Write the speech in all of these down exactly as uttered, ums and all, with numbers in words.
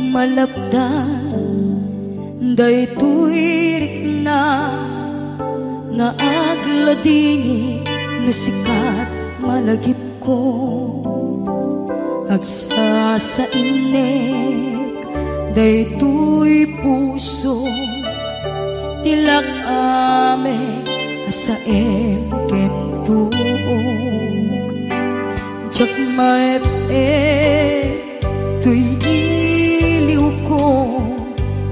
Malapdan daytoy rikna nga agladingit no sikat malagipko. Agsasainek daytoy puso ti lak-amek a saem ken tuok. Diak maep-ep toy iliwko,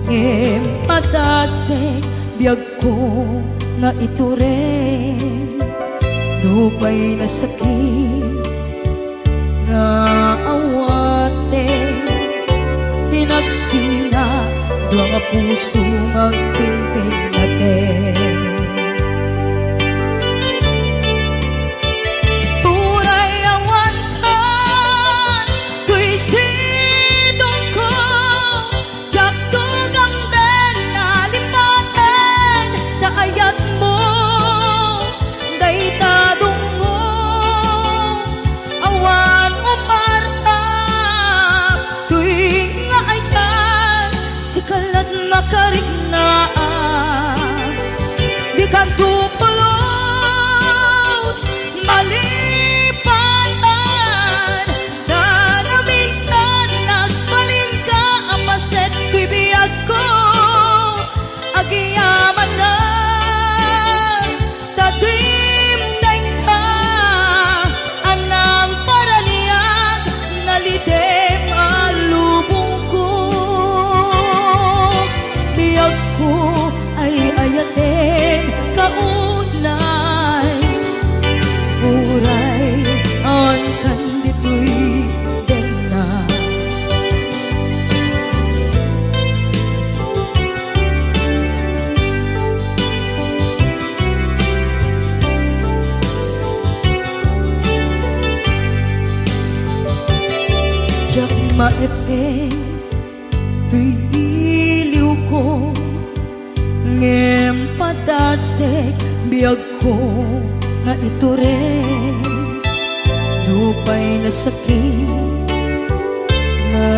ngem padasek biagko nga itureng. Nupay nasakit nga awaten, inagsina dua nga puso nga agpinpinnaten. Uray awankan toy sidongko, diak tugamden a lipaten ta ayatmo dayta dungngo. Awan umarta toy nga ayat, sika la't makariknaan. Dikanto pulos malipatan, ta naminsan nagbalinka a paset toy biagko. Agyamanak ta dimdengka a nangparaniag, nalidem a lubongko. Biagko ay ayaten kaunay, uray awan kan ditoy denna. Diak maep-ep toy iliwko, ngem padasek biagko nga itureng. Nupay nasakit nga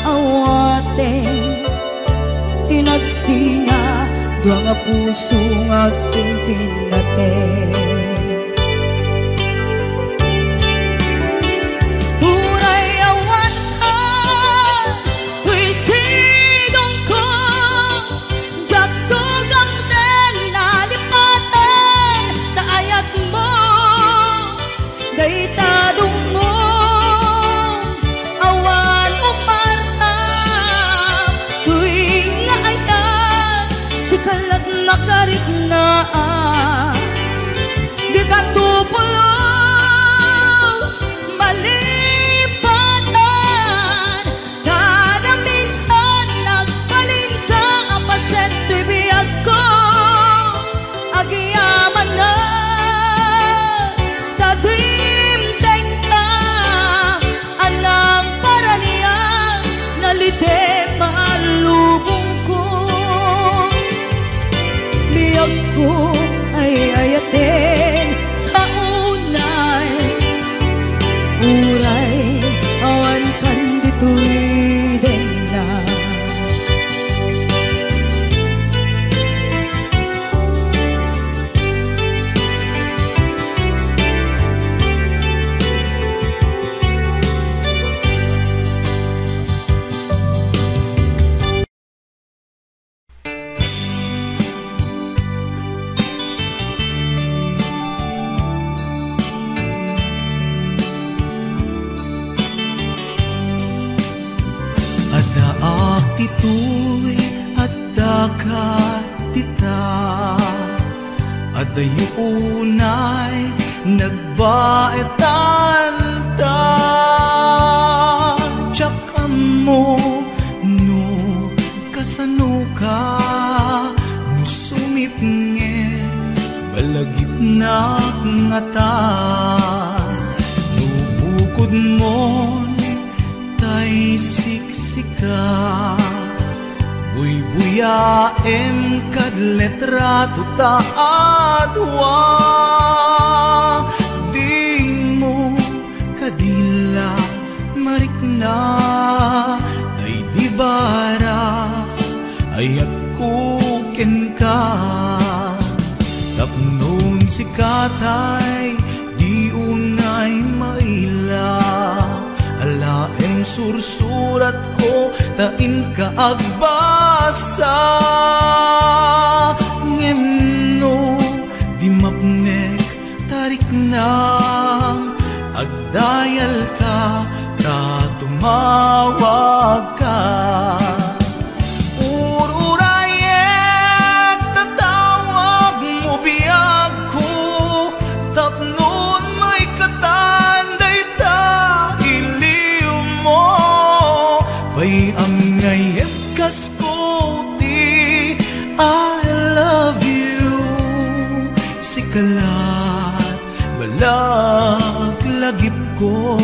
awaten, inagsina dua nga puso nga agpinpinnaten. Uray awan ka toy sidongko, diak tugamden a lipaten ta ayatmo dayta dungngo. Awan umarta toy nga ayat, sika la't makariknaan. Dikanto pulos malipatan, ta naminsan nagbalinka a paset toy biagko. Agyamanak ta dimdengka a nangparaniag, nalidem a lubongko. Biagko ay ayaten kaunay, uray awan kan ditoy denna. Addaak ditoy, addaak dita. Adayo unay nagbaetan ta. Diak ammo no kasanoka, no sumipnget balagipnak ngata. No bukodmon tay siksika, buybuyaem kad letrato ta adua. Dimo kadi la marikna, ay di ba Ayatko kenka, tapnon sika tay di unay maila. Alaem sursuratko ta inka agbasa. Ngem no di mapnek ta riknam, agdayalka ta tumawagka. Ururayek ta tawagmo biagko, tapnon maikatan dayta iliwmo. Bay-am nga iyat kas puti, I love you. Sika la, balaklagipko.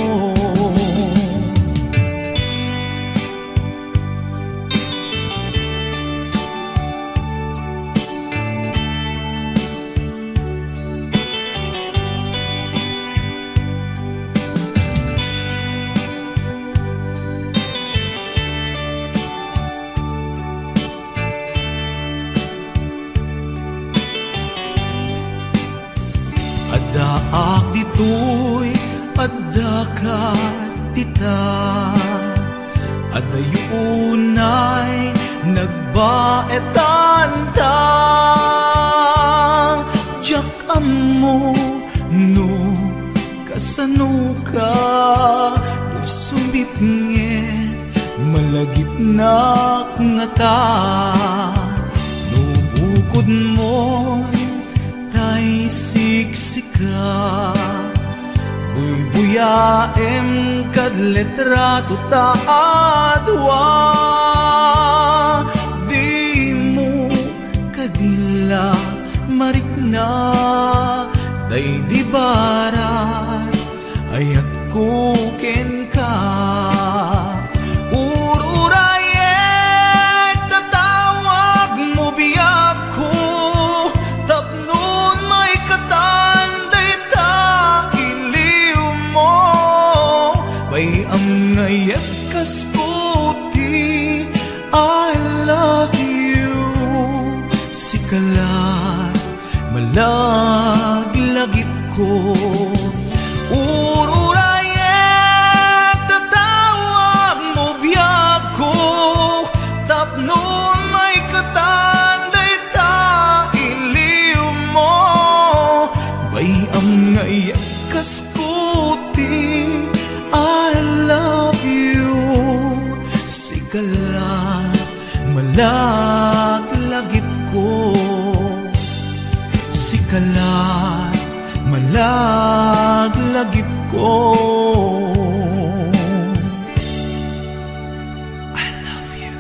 Addaak ditoy, addaka dita. Adayo unay nagbaetanta. Diak ammo no kasanoka, no sumipnget malagipnak ngata. No bukodmo tay siksika, buybuyaem kad litrato ta a dua. Dimo kadi la marikna daydi barat, ayatko kenka. Ururayek ta tawagmo biagko, tapnon maikatan dayta iliwmo. Bay-am nga iyat kas puti, I love you. Sika la, malaglagipko. Ururayek ta tawagmo biagko, tapnon maikatan dayta iliwmo. Bay-am nga iyat kas puti, I love you. Sika la, malaglagipko. Sika la, malaglagipko. I love you.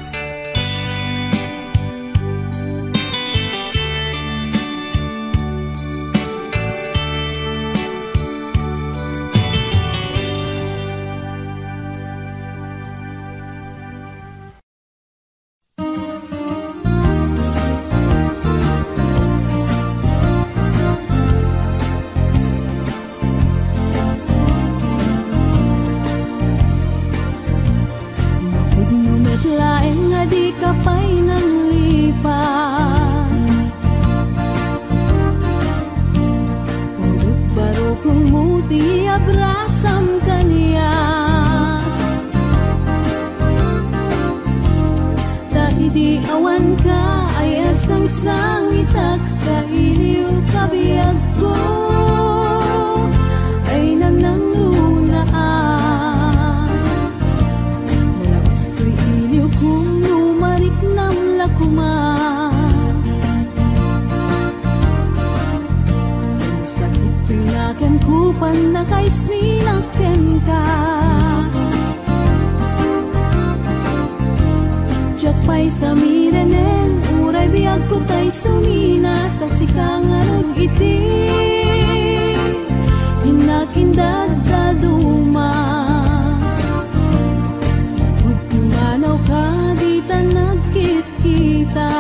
Napudno met laeng nga dika pay nanglipat. Pudot barukonmo ti abrasam kaniak. Ta idi awanka ay agsangsangitak, ta iliwka biagko ay nanangrunaak. Nalaus toy iliwko no mariknam la koma. Sakit toy nakem ko pannakaisninak kenka. Diak pay samirenen, uray biagko tay sumina, ta sika ngarud iti innak indaddaduma. Sipud pumanawka, dita nagkit kita.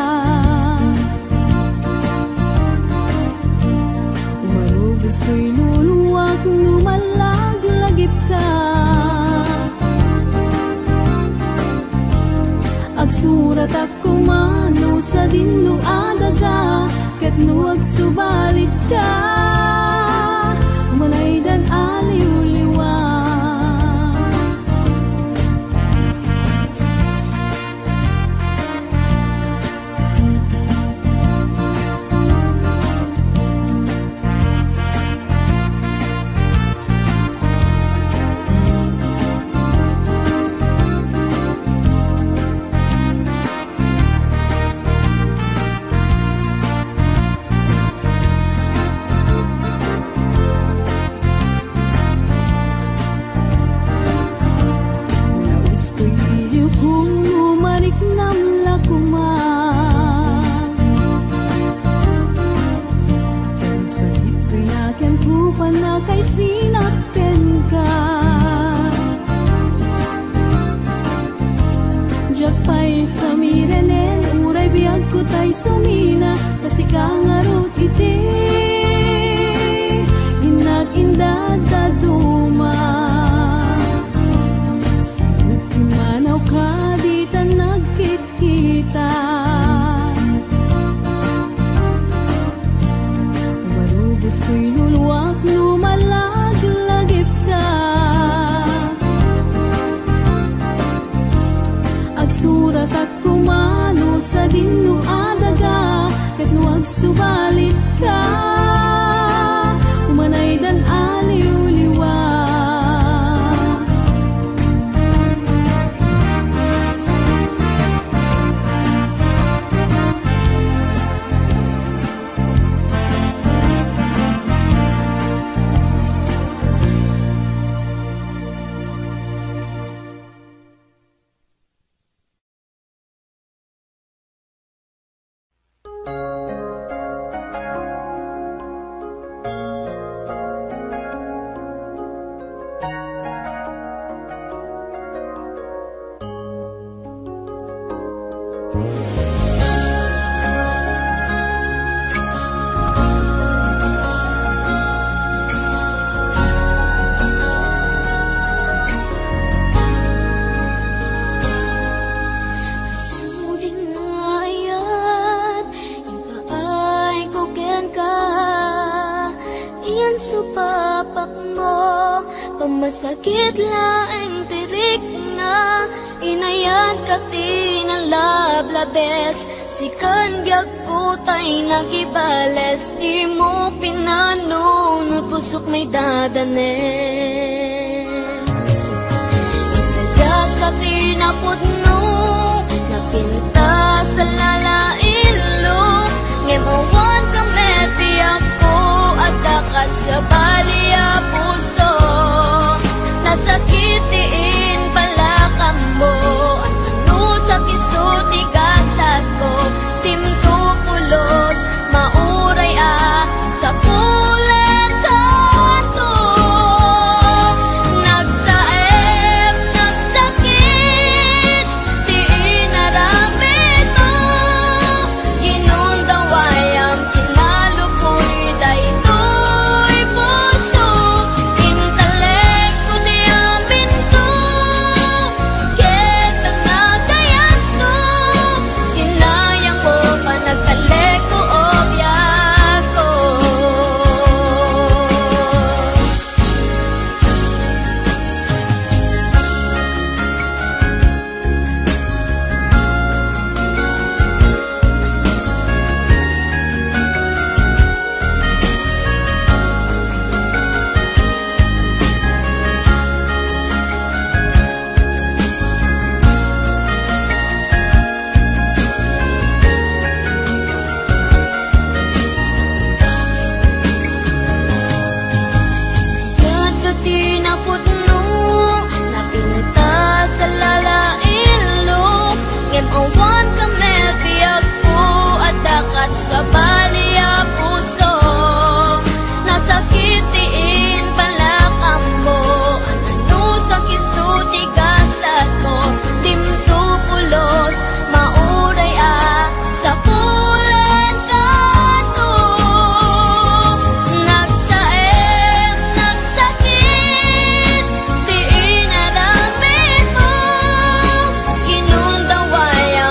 Umarubos toy luluak no mallaglagipka. Suratak koma no sadino a daga, ket no agsubalitka, umanaydan a liwliwa. Naus toy iliwko no mariknam la koma. Ken sakit toy nakenko, pannakaisinak kenka. Diak pay samirenen, uray biagko tay sumina, ta sika ngarud iti innak indadaduma. Saut ti manawka, dita nagkitkita. Marubos toy luluak no malaglagipka. Agsuratak koma no sadino a daga, ket no agsubalitka, umanaydan a liwliwa. Suding ayat, impaayko kenka, iyan supapakmo, pamasakit laeng ti rikna, inayatka ti nalablabes, sikan biagko tay nakibales, dimo pinanunot, pusok maidadanes. Inayat ka ti napudno, napintas a lalailo, ngem awan ka met ti agko, adda kat sabali a puso. Nasakit ti impalakammo, anus-anus ti gasatko, dimto pulos, mauray a sapulen kanto. Nagsaem, nagsakit ti inaramidmo. Ginundawayam, kinalupoy daytoy puso. Intalekko ti aminko, ket nagayatko. Sinayangko, panagtalekko, o biagko. Ket ti napudno, napintas a lalailo, ngem awan ka met ti agko, adda kat sabali a puso. Nasakit ti impalakammo, anus-anus ti gasatko, dimto pulos, mauray a sapulen kanto. Nagsaem, nagsakit ti inaramidmo. Ginundaway a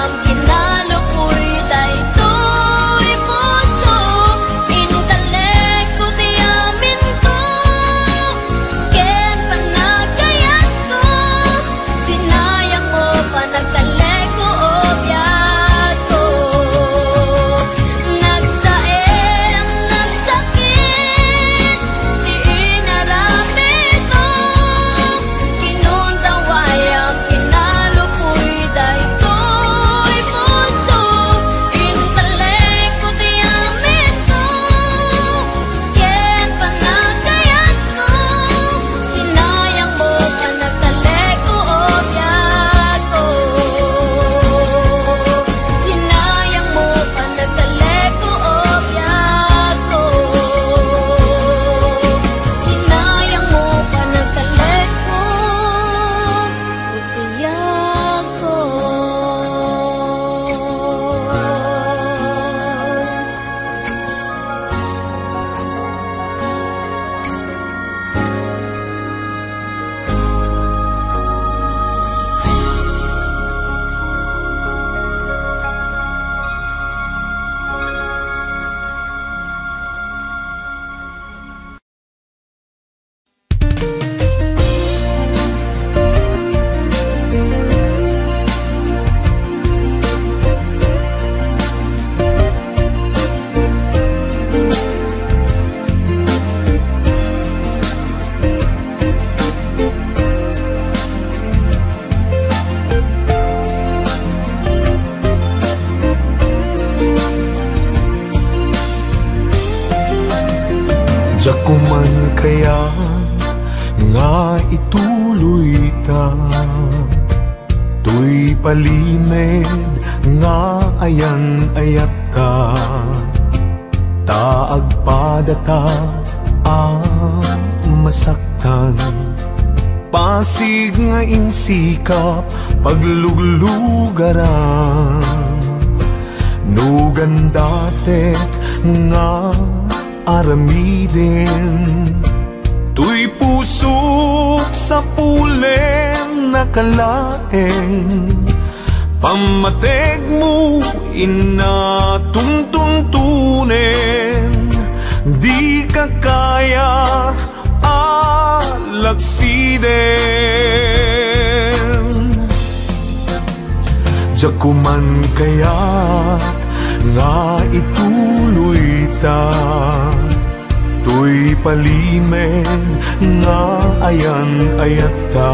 Kuman kayat nga ituloyta, toy palimed nga ayan-ayatta, ta agpadata a masaktan. Pasig nga insikap pagluglugaran, no gandatek nga aramiden. Toy pusok sapulen a kalaeng, pammategmo inna tuntuntunen, dika kaya a lagsiden. Diak kuman kayat nga ituloyta, toy palimed nga ayan-ayatta,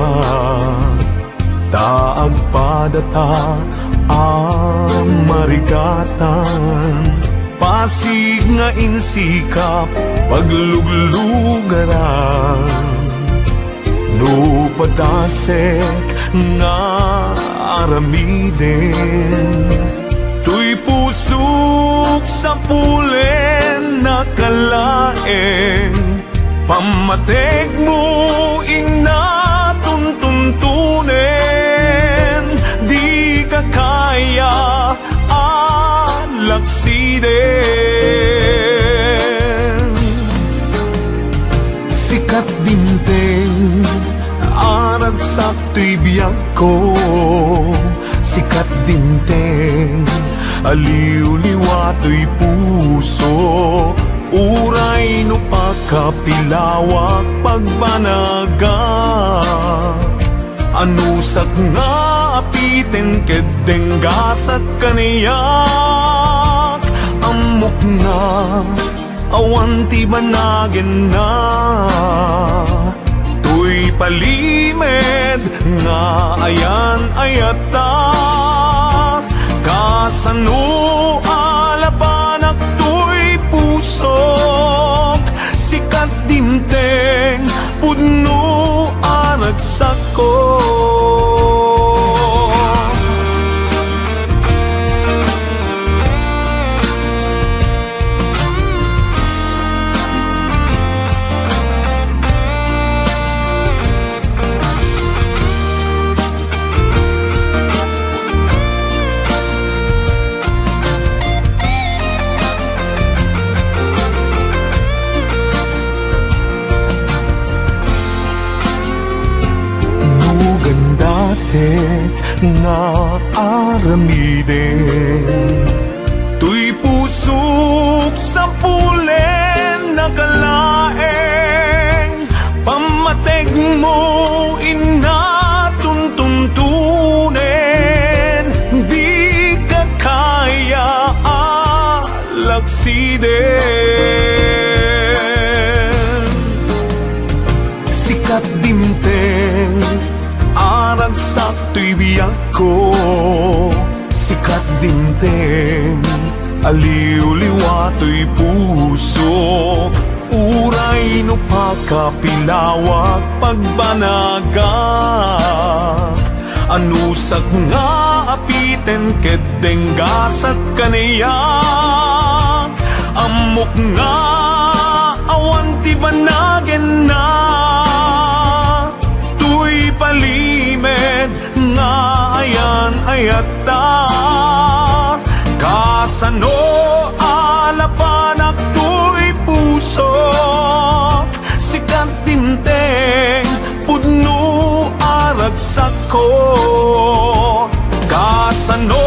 ta agpadata a marigatan. Pasig nga insikap pagluglugaran, no padasek nga aramiden. Toy pusok sapulen a kalaeng, pammategmo inna tuntuntunen, dika kaya a lagsiden. Sikat dimteng a ragsak toy biagko, sikat dimteng a liwliwa toy puso, uray no pakapilawak pagbanagak, anusak nga apiten ket denggasak kaniak. Ammok nga awan ti banagenna, toy palimed nga ayan-ayatta. Kasano a labanak toy pusok, sikat dimteng pudno a ragsakko. No gandatek nga aramiden, toy pusok sapulen a kalaeng, pammategmo inna tuntuntunen, dika kaya a lagsiden. Sikat dimteng a ragsak toy biagko, sikat dimteng a liwliwa toy pusok, uray no pakapilawak pagbanagak, anusak nga apiten ket denggasak kaniak. Ammok nga awan ti banagenna, toy palimed nga ayan-ayatta. Kasano a labanak toy pusok, sikat dimteng pudno a ragsakko. Kasano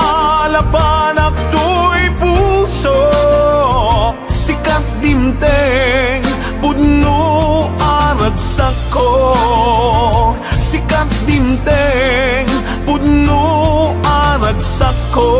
a labanak toy pusok, sikat dimteng pudno a ragsakko, sikat dimteng pudno a ragsakko.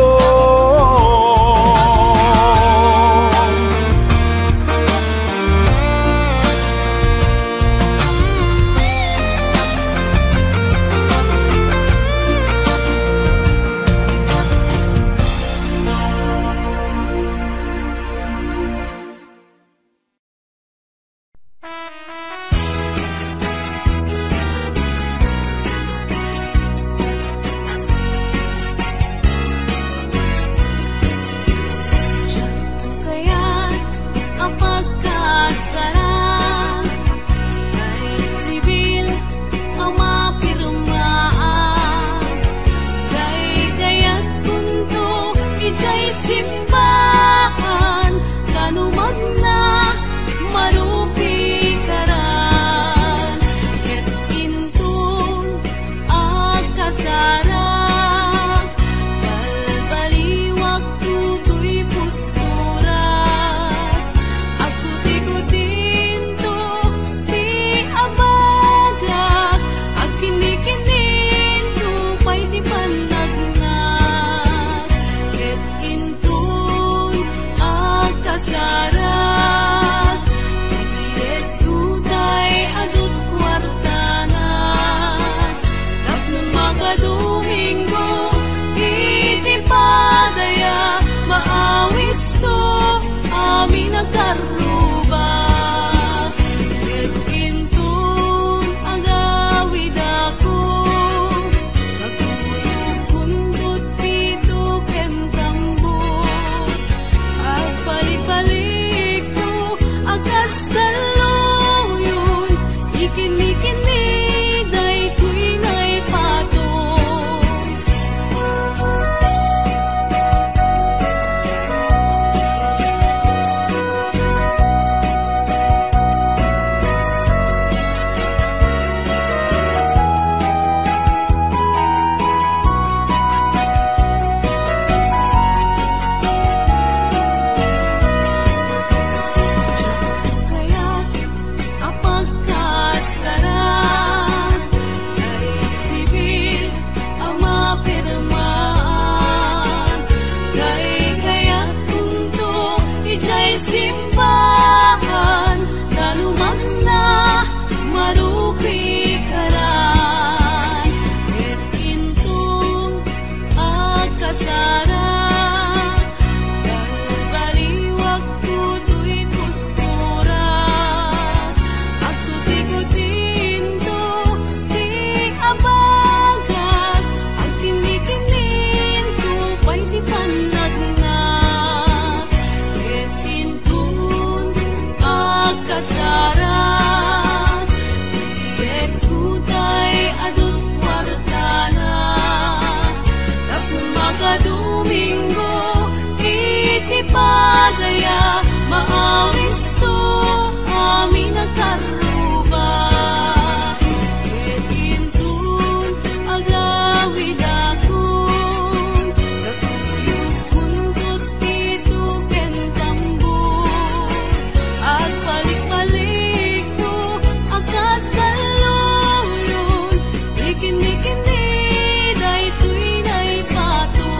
Simbahan, ta no mangna, marupikaran. Ket inton agkasara, balbaliwak toy kuskora. Agtutikutinto ti abagak, agkinnikinninto pay ti pannaknak. Ket inton agkasara, iyekko tay adu kuartana. Tapno makadomingo iti padaya, maawisto amin a karruba. Ket inton agawidakon, kakuyogkonto ti tuken tambor. Agbalikbalikto a kas galluyon, ikinnikinni daytoy naipato.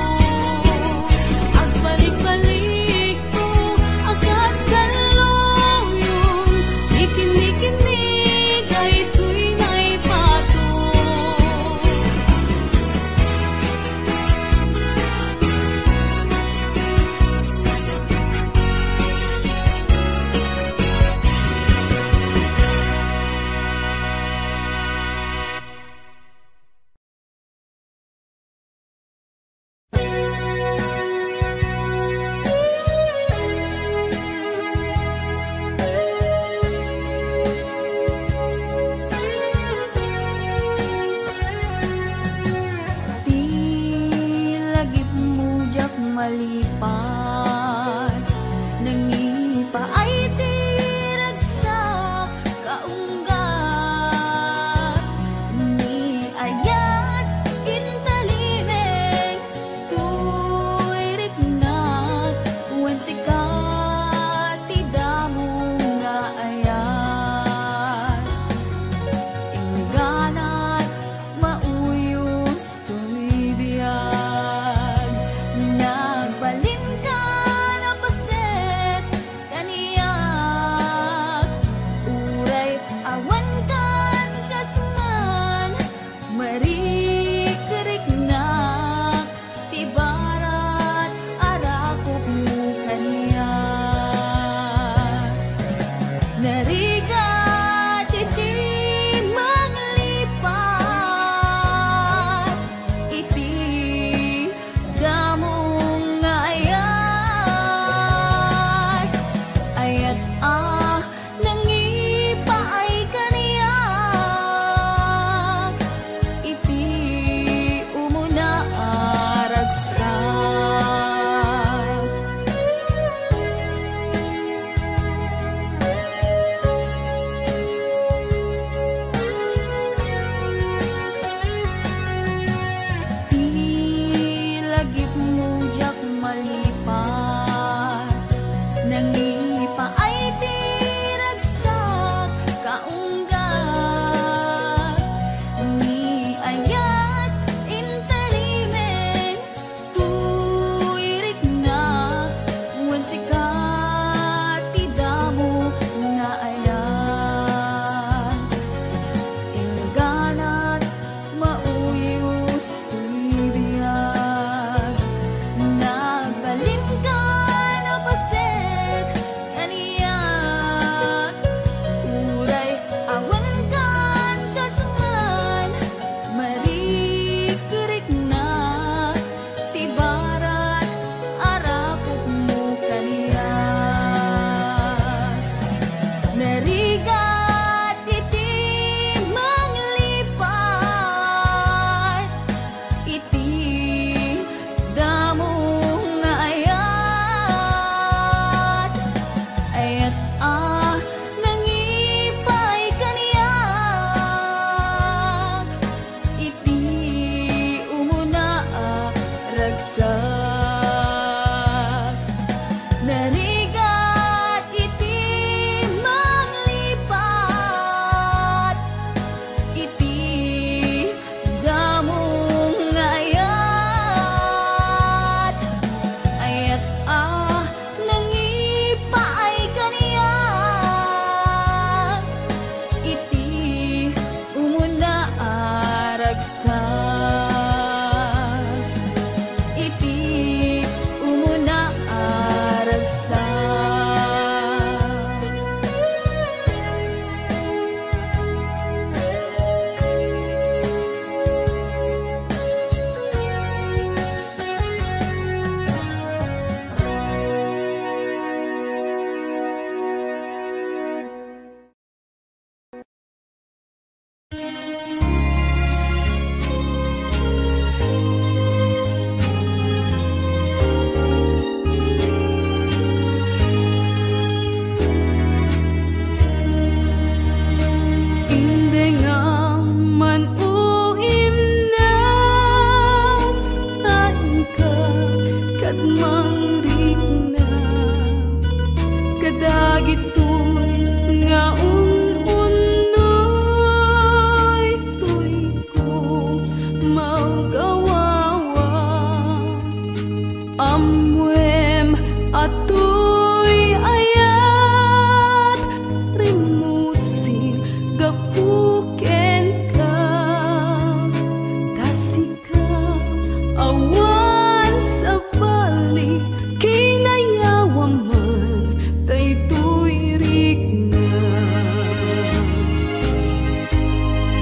Agbalikbalikto a kas galluyon, ikinnikinni daytoy naipato. Ti lagipmo diak malipay, nangipaay ti ragsak kaunggat. Ni ayat intalimeng toy riknak, wen sika ti damong nga ayat. Ingganat mauyos toy biag, nagbalinka iti umuna a ragsak. Indengam man, o Imnas, saanka ket mangrikna kadagitoy nga un-unnoy, toy ko mawgawawa. Ammoem a toy ayat, rimmusim gapu kenka. Ta sika, awan sabali, kinayawam man daytoy rikna.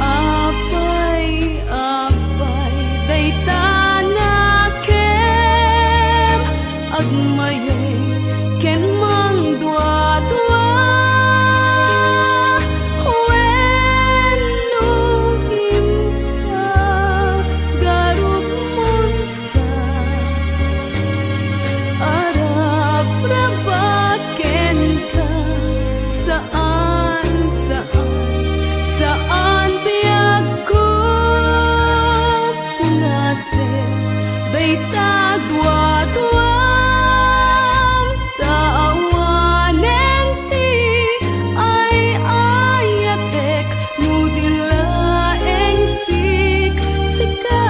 Apay, apay, dayta nakem, agmayay ken mangduadua, wenno impagarupmon sa arapraba kenka. Saan, saan, saan biagko punasen dayta duaduam, ta awanen ti ay-ayatek no di laeng siksika.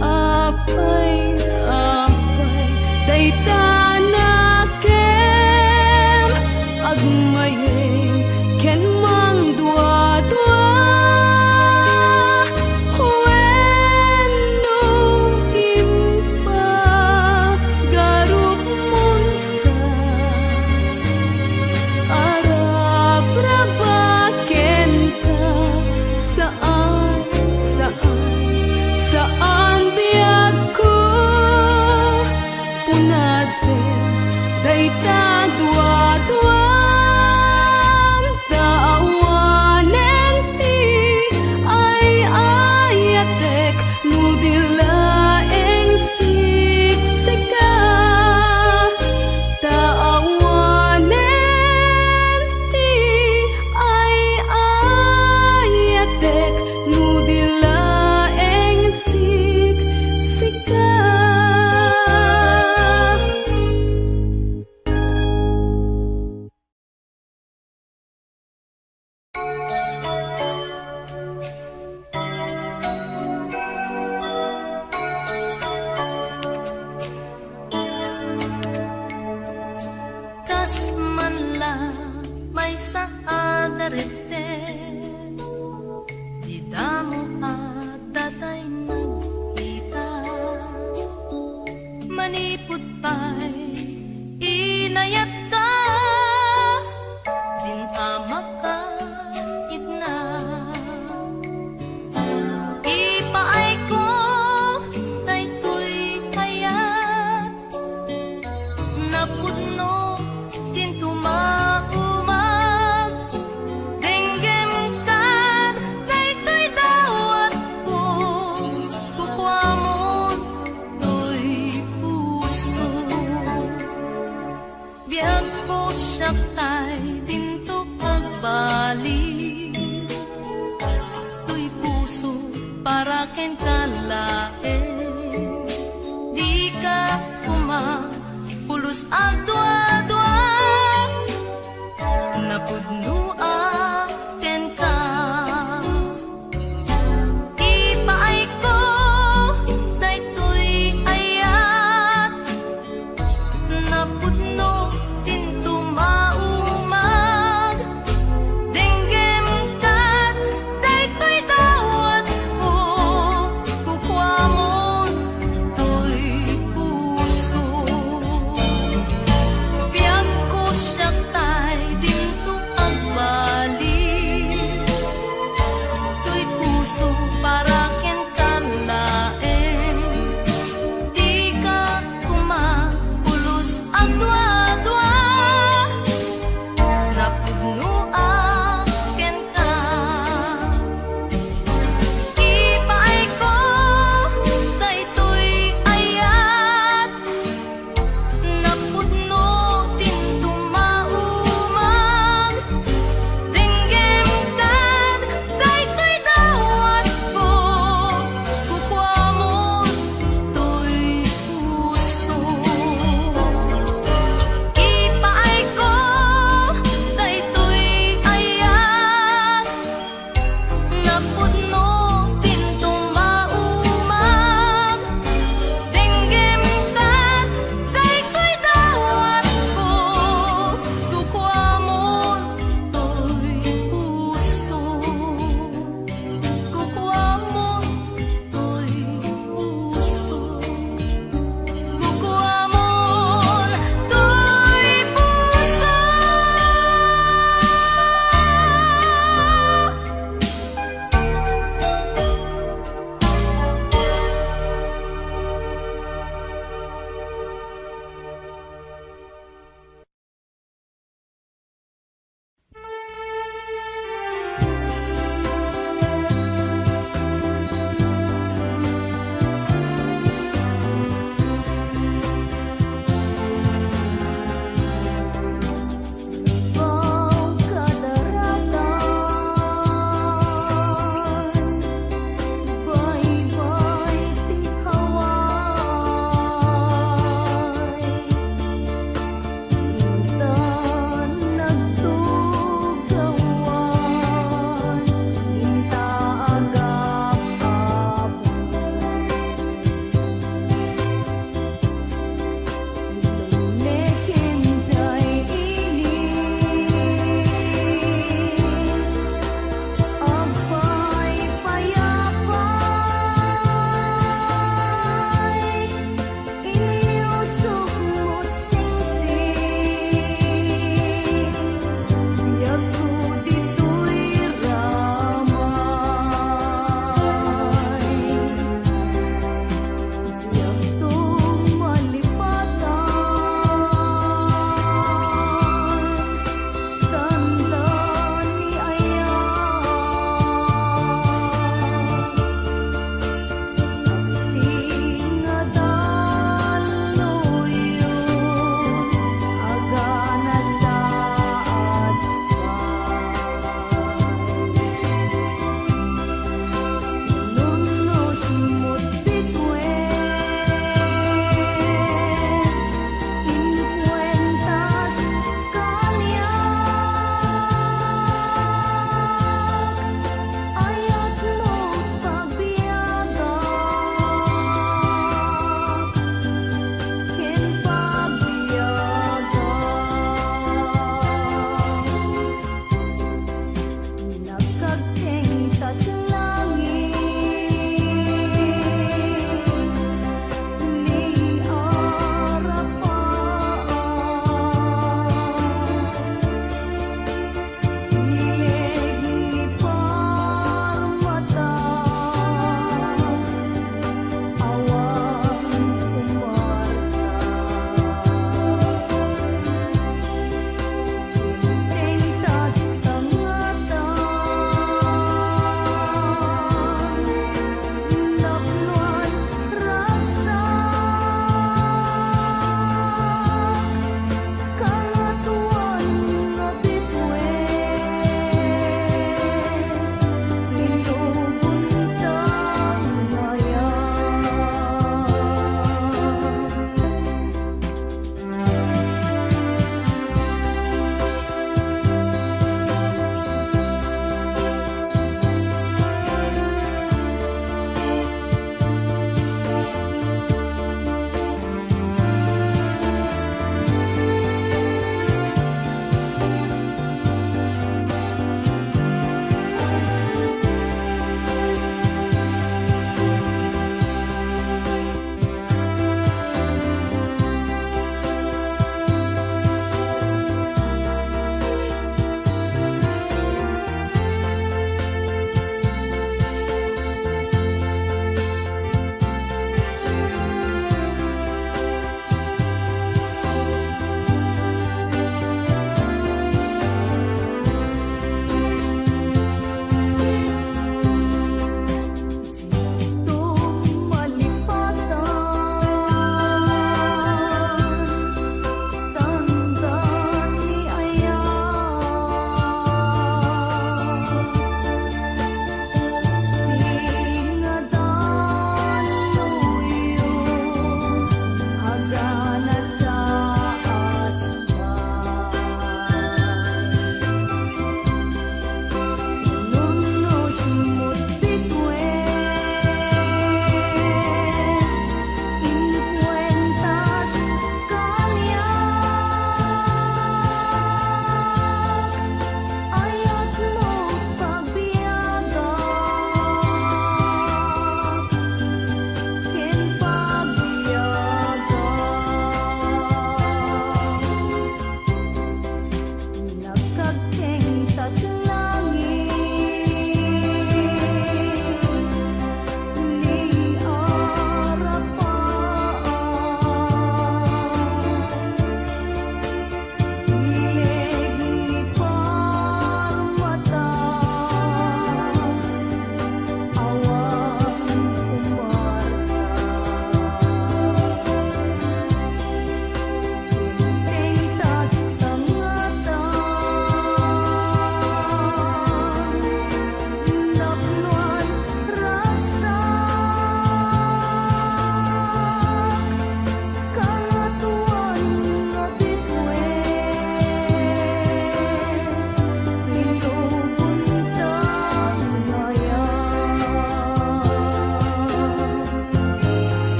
Apay, apay, dayta nakem, agmayay ken mangduadua, wenno impagarupmon sa arapraba kenka. Saan, saan, saan biagko punasen dayta duaduam, ta awanen ti ay-ayatek no di laeng siksika. Ta awanen ti ay-ayatek no di laeng siksika. Kas man la maysa a daretten, dida mo adda tay nagkita. Manipud pay inayatta, din a makaitna. Ipaayko daytoy ayat, napudno dinto maumag. Denggem kad daytoy dawatko, kukuamon toy puso. Biagko, siak tay dinto agbali. Toy puso para kenka laeng. Dika koma pulos agduadua. Napudno a kenka. Ipaayko daytoy ayat, napudno dinto maumag. Denggem kad daytoy dawatko, kuko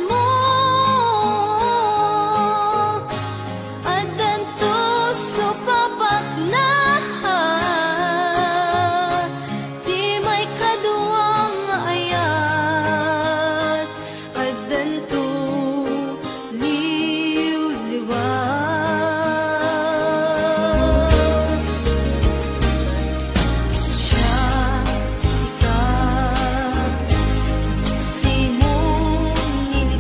mo. Addanto supapakna ti maikadua nga ayat. Addanto liwliwa. Siasika, Simon ni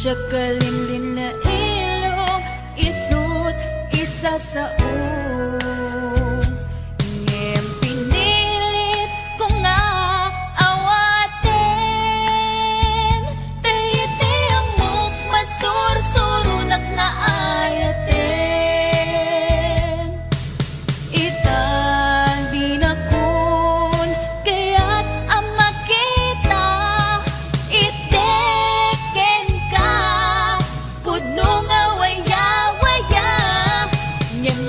Siak kalinlinna ilong isut' isasao. Ngem pinilit ko nga awaten, ta iti ammok masursuronak nga ayaten. Ita dinakon kayat a makita, iti kenka pudno nga waya-waya. Ngem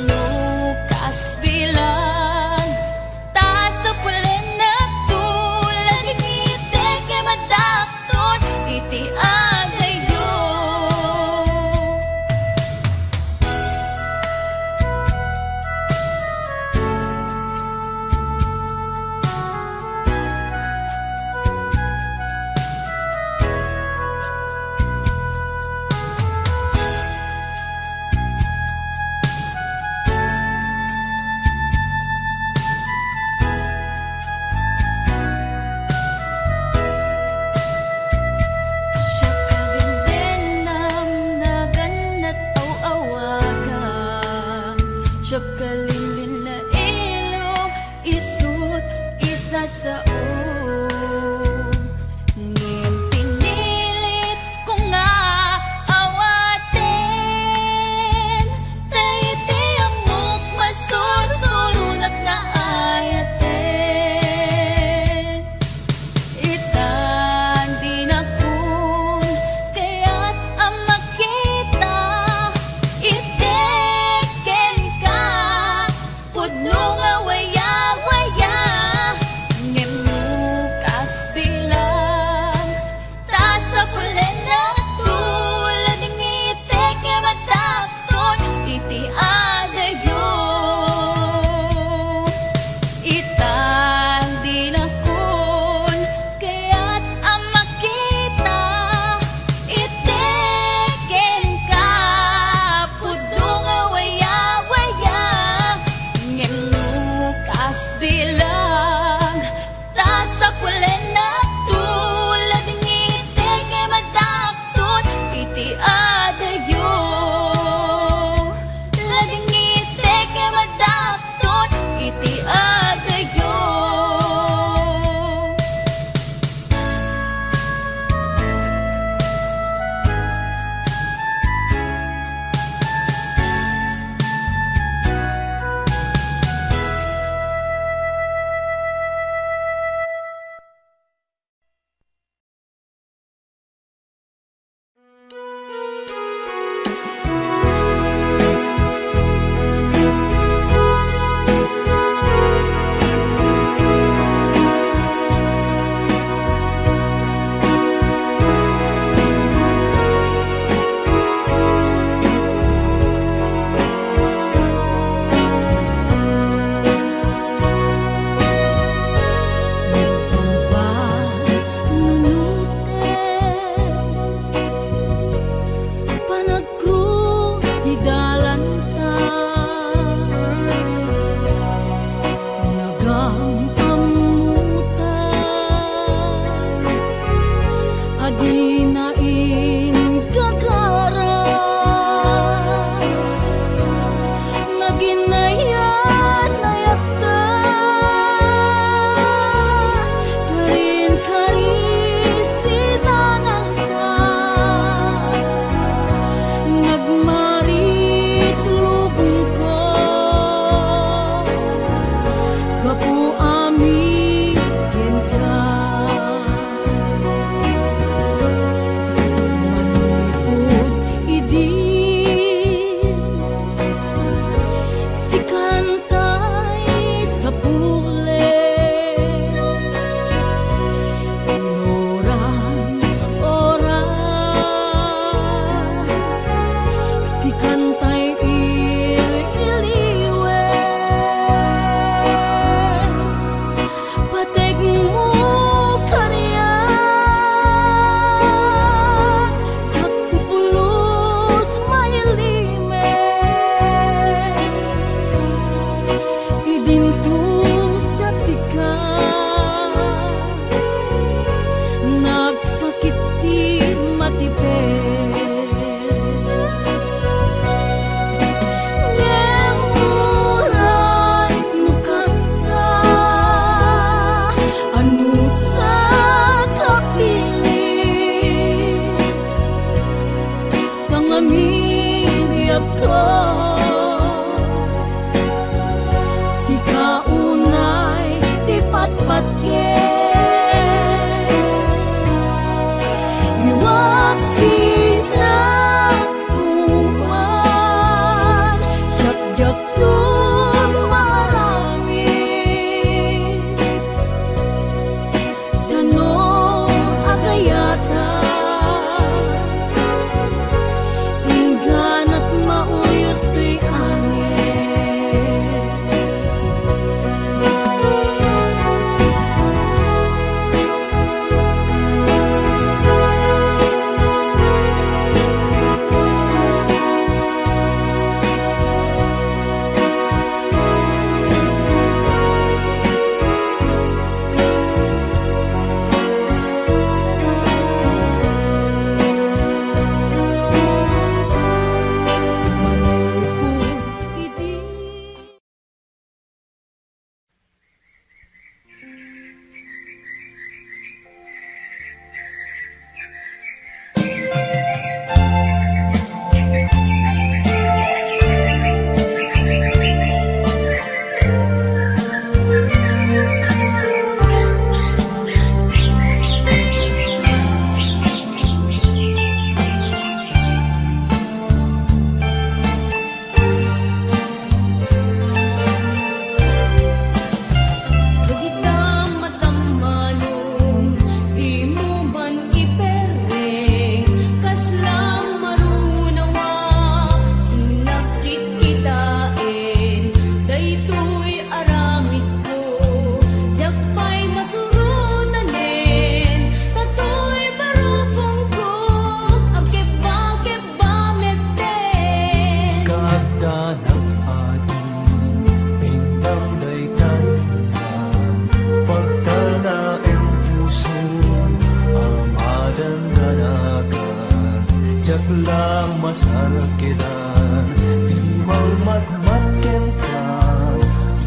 Masarakedan ti malmatmat kenka,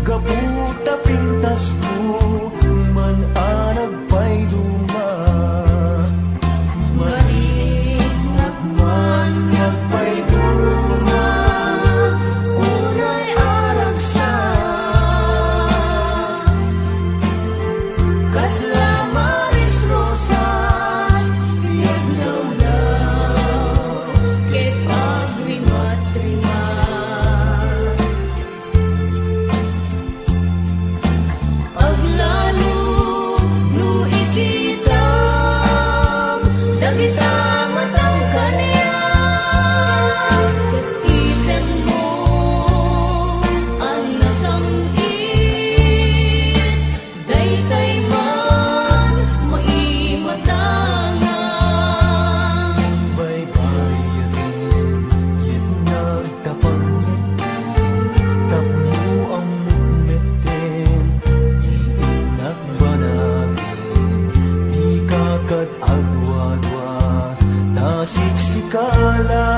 gapu ta pintasmo man a nagpayduma. Marinnak man nga agpayduma, unay aragsak. Kasla Maris Rosas ti aglawlaw ket agrimatrimat. Aglalo no ikitam dagita matang kaniak ket isemmo a nasam-it. Daytay man maimatangan. Baybayaten, yet nagtapang metten, tapno ammok metten, iinnak banagen, dika ket aduadua, ta siksikala.